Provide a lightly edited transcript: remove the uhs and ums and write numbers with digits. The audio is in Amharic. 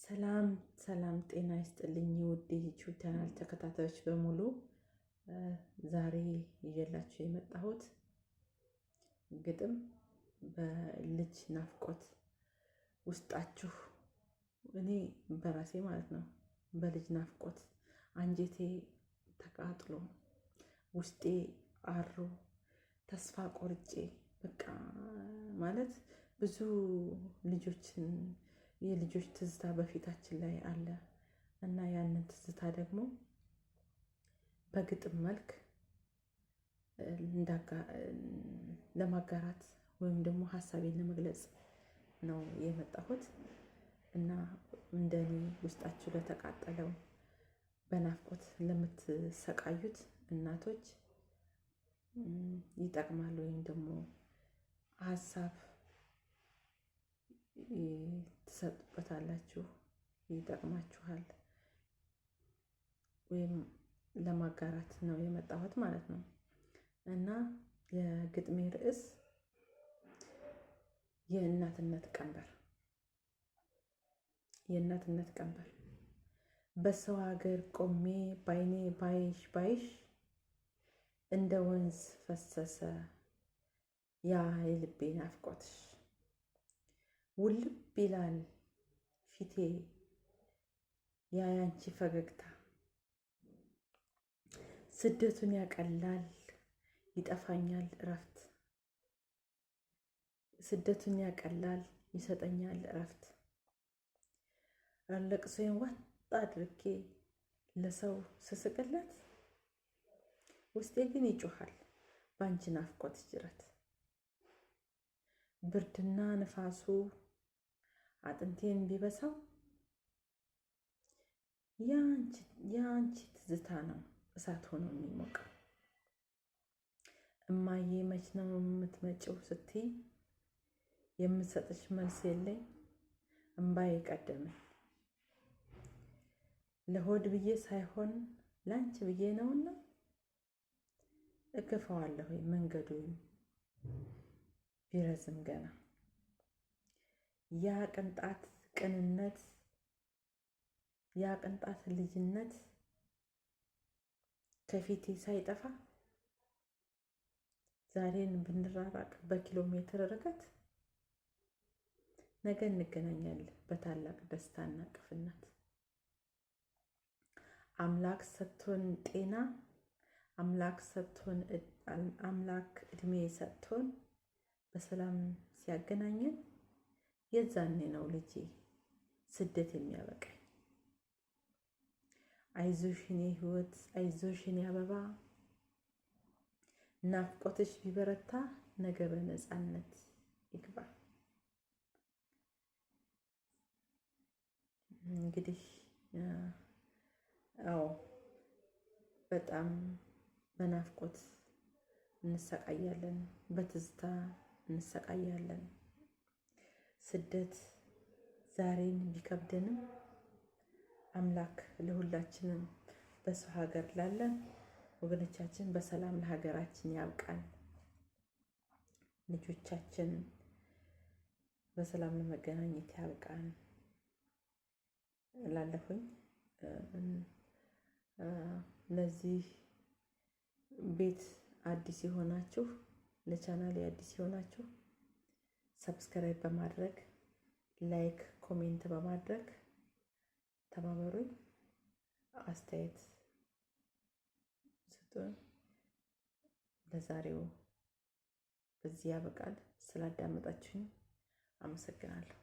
ሰላም ሰላም፣ ጤና ይስጥልኝ ውድ ዩቲዩብ ቻናል ተከታታዮች በሙሉ፣ ዛሬ ይዤላችሁ የመጣሁት ግጥም በልጅ ናፍቆት ውስጣችሁ፣ እኔ በራሴ ማለት ነው፣ በልጅ ናፍቆት አንጀቴ ተቃጥሎ፣ ውስጤ አሮ፣ ተስፋ ቆርጬ፣ በቃ ማለት ብዙ ልጆችን የልጆች ትዝታ በፊታችን ላይ አለ እና ያንን ትዝታ ደግሞ በግጥም መልክ ለማጋራት ወይም ደግሞ ሀሳቤን ለመግለጽ ነው የመጣሁት። እና እንደኔ ውስጣችሁ ለተቃጠለው፣ በናፍቆት ለምትሰቃዩት እናቶች ይጠቅማል ወይም ደግሞ ሀሳብ ትሰጡበታላችሁ፣ ይጠቅማችኋል ወይም ለማጋራት ነው የመጣሁት ማለት ነው። እና የግጥሜ ርዕስ የእናትነት ቀንበር። የእናትነት ቀንበር። በሰው ሀገር ቆሜ ባይኔ ባይሽ ባይሽ፣ እንደ ወንዝ ፈሰሰ ያ የልቤ ናፍቆትሽ። ውልብ ይላል ፊቴ ያ ያንቺ ፈገግታ፣ ስደቱን ያቀላል፣ ይጠፋኛል እረፍት፣ ስደቱን ያቀላል፣ ይሰጠኛል እረፍት። ለቅሶዬን ዋጥ አድርጌ ለሰው ስስቅለት፣ ውስጤ ግን ይጮሃል በአንቺ ናፍቆት ጅረት። ብርድና ንፋሱ አጥንቴን ቢበሳው፣ የአንቺ ትዝታ ነው እሳት ሆኖ የሚሞቀው። እማዬ መች ነው የምትመጪው ስትይ፣ የምሰጥሽ መልስ የለኝ፣ እምባዬ ቀደመኝ። ለሆድ ብዬ ሳይሆን ላንቺ ብዬ ነውና፣ እገፋዋለሁ መንገዱ ቢረዝም ገና። ያ ቅንጣት ቅንነት፣ ያ ቅንጣት ልጅነት ከፊቴ ሳይጠፋ፣ ዛሬን ብንራራቅ በኪሎ ሜትር ርቀት፣ ነገ እንገናኛለን በታላቅ ደስታና ቅፍነት። አምላክ ሰጥቶን ጤና፣ አምላክ ሰጥቶን፣ አምላክ እድሜ ሰጥቶን በሰላም ሲያገናኘን፣ የዛኔ ነው ልጄ ስደት የሚያበቃኝ። አይዞሽ የኔ ህይወት፣ አይዞሽ የኔ አበባ፣ ናፍቆትሽ ቢበረታ ነገ በነፃነት ይግባ። እንግዲህ አዎ፣ በጣም በናፍቆት እንሰቃያለን፣ በትዝታ እንሰቃያለን። ስደት ዛሬን ቢከብደንም፣ አምላክ ለሁላችንም በሰው ሀገር ላለን ወገኖቻችን በሰላም ለሀገራችን ያብቃን። ልጆቻችን በሰላም ለመገናኘት ያብቃን እላለሁኝ። ለዚህ ቤት አዲስ የሆናችሁ፣ ለቻናሌ አዲስ የሆናችሁ subscribe በማድረግ፣ like፣ comment በማድረግ ተባበሩኝ። አስተያየት ስጡን። ለዛሬው በዚህ ያበቃል። ስላዳመጣችሁኝ አመሰግናለሁ።